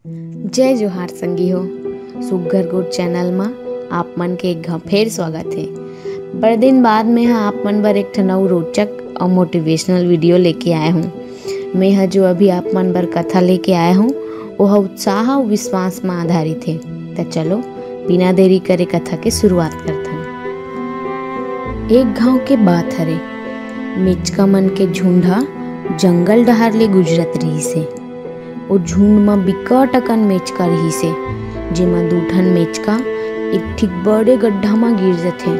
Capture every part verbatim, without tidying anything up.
जय जोहार संगी हो, सुग्घर गोठ चैनल म आप मन के एक घांव फेर स्वागत हे। बड़ दिन बाद में हा आप मन बर एक ठन अउ रोचक अउ मोटिवेशनल वीडियो लेके आए हूँ। मैं हा जो अभी आप मन बर कथा लेके आए हूँ, वो हा उत्साह अउ विश्वास म आधारित हे। त चलो, बिना देरी करे कथा के शुरुआत करथन। एक घांव के बात हरे, मेचका मन के झुंड हा जंगल डहार ले गुजरत रिहिस हे। ओ झुंड म बिकट अकन मेचका रिहिस हे, जेमा दू ठन मेचका एक ठीक बड़े गड्ढा म गिर जथे।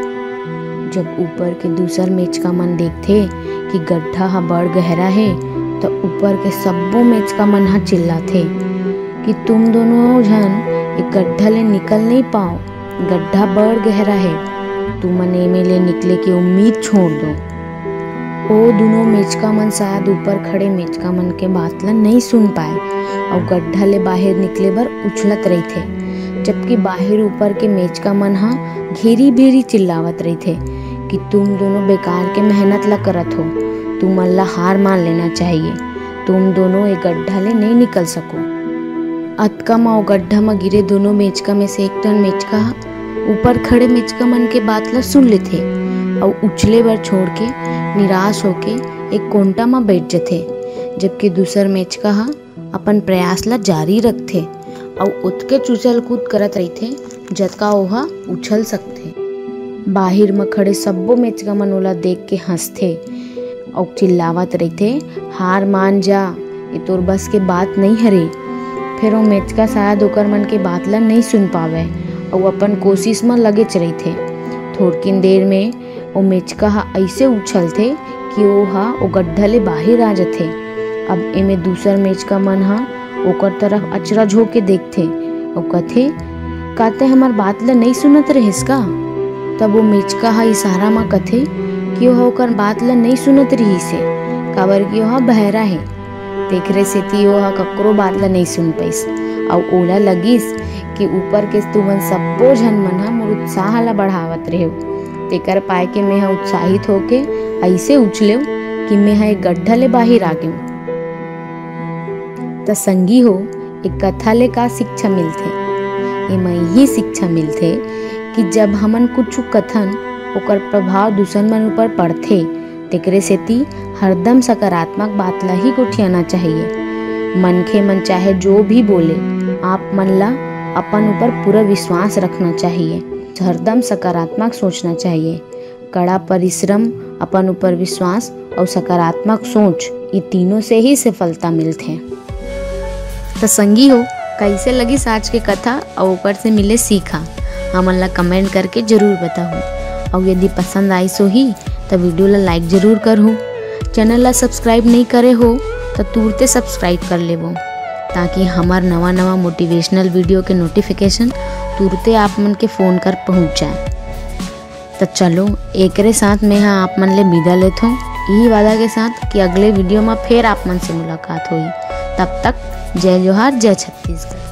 जब ऊपर के दूसर मेचका मन देखथे कि गड्ढा ह बड़ गहरा हे, त ऊपर के सब्बो मेचका मन ह चिल्लाथे कि तुम दोनों झन ए गड्ढा ले निकल नइ पाओ, गड्ढा बड़ गहरा हे, तुमन एमे ले निकले के उम्मीद छोड़ दो। ओ दुनों मेचका मन शायद ऊपर खड़े मेचका मन के बात ल नइ सुन पाए अउ गड्ढा ले बाहिर निकले बर उछलत रहिथे, जबकि बाहिर ऊपर के मेचका मन ह घेरी भेरी चिल्लावत रहिथे कि तुम दोनों बेकार के मेहनत ल करत हो, तुमन ल हार मान लेना चाहिए, तुम दोनों ए गड्ढा ले नइ निकल सको। अतका म ओ गड्ढा म गिरे दोनों मेचका में से एक ठन मेचका ह ऊपर खड़े मेचका मन के बात ल सुन लेथे अउ उछले बर छोड़ के निराश होके एक कोंटा म बैठ जथे, जबकि दूसर मेचका ह अपन प्रयास ल जारी रखथे अउ ओतकेच उछल कूद करत रहिथे, जतका ओहा उछल सकथे। बाहिर म खड़े सब्बो मेचका मन ओला देख के हंसथे अउ चिल्लावत रहिथे, "हार मान जा, ये तोर बस के बात नइ हरे।" फेर ओ मेचका शायद ओकर मन के बात ल नइ सुन पावय अउ अपन कोशिश म लगेच रहिथे। थोड़किन देर में ओ मेचका ह अइसे उछलथे कि ओ ह ओ गड्ढा ले बाहिर आ जथे। अब एमे दूसर मेचका मन ह ओकर तरफ अचरज होके देखथे अउ कथे, "का तैं हमर बात ल नइ सुनत रहेस का?" तब ओ मेचका ह इशारा म कथे कि ओह ओकर बात ल नइ सुनत रिहिस हे, काबर कि ओह बहरा हे। तेखरे सेती ओह ककरो बात ल नइ सुन पइस अउ ओला लगिस कि ऊपर के तुमन सब्बो झन मन ह मोर उत्साह ल बढ़ावत रहेव, तेकर पाय के मेंह उत्साहित होके अइसे उछलेव कि मेंह एक गड्ढा ले बाहिर आ गेंव। त संगी हो, एक कथा ले का शिक्षा मिलथे? एमा इही शिक्षा मिलथे कि जब हमन कुछु कथन, ओकर प्रभाव दूसर मन ऊपर पड़थे, तेकरे सेती हरदम सकारात्मक बात ला ही गोठियाना चाहिए। मनखे मन चाहे जो भी बोले, आप मन ला अपन ऊपर पूरा विश्वास रखना चाहिए। हरदम सकारात्मक सोचना चाहिए। कड़ा परिश्रम, अपन ऊपर विश्वास अउ सकारात्मक सोच, ये तीनों से ही सफलता मिलथे। त संगी हो, कइसे लगिस आज के कथा अउ ओकर से मिले सीख ह, हमन ला comment करके जरूर बताहू। अउ यदि पसंद आइस होही, त video ला like जरूर करहू। Channel ला subscribe नइ करे हो, त तुरते subscribe कर लेबो, ताकि हमर नवा-नवा motivational video के notification तुरते आप मन के phone कर पहुंच जाए। त चलो, एकरे साथ में हा आप मन ले विदा लेथों, इही वादा के साथ कि अगले video म फेर आप मन से मुलाकात होही। तब तक जय जोहार, जय छत्तीसगढ़।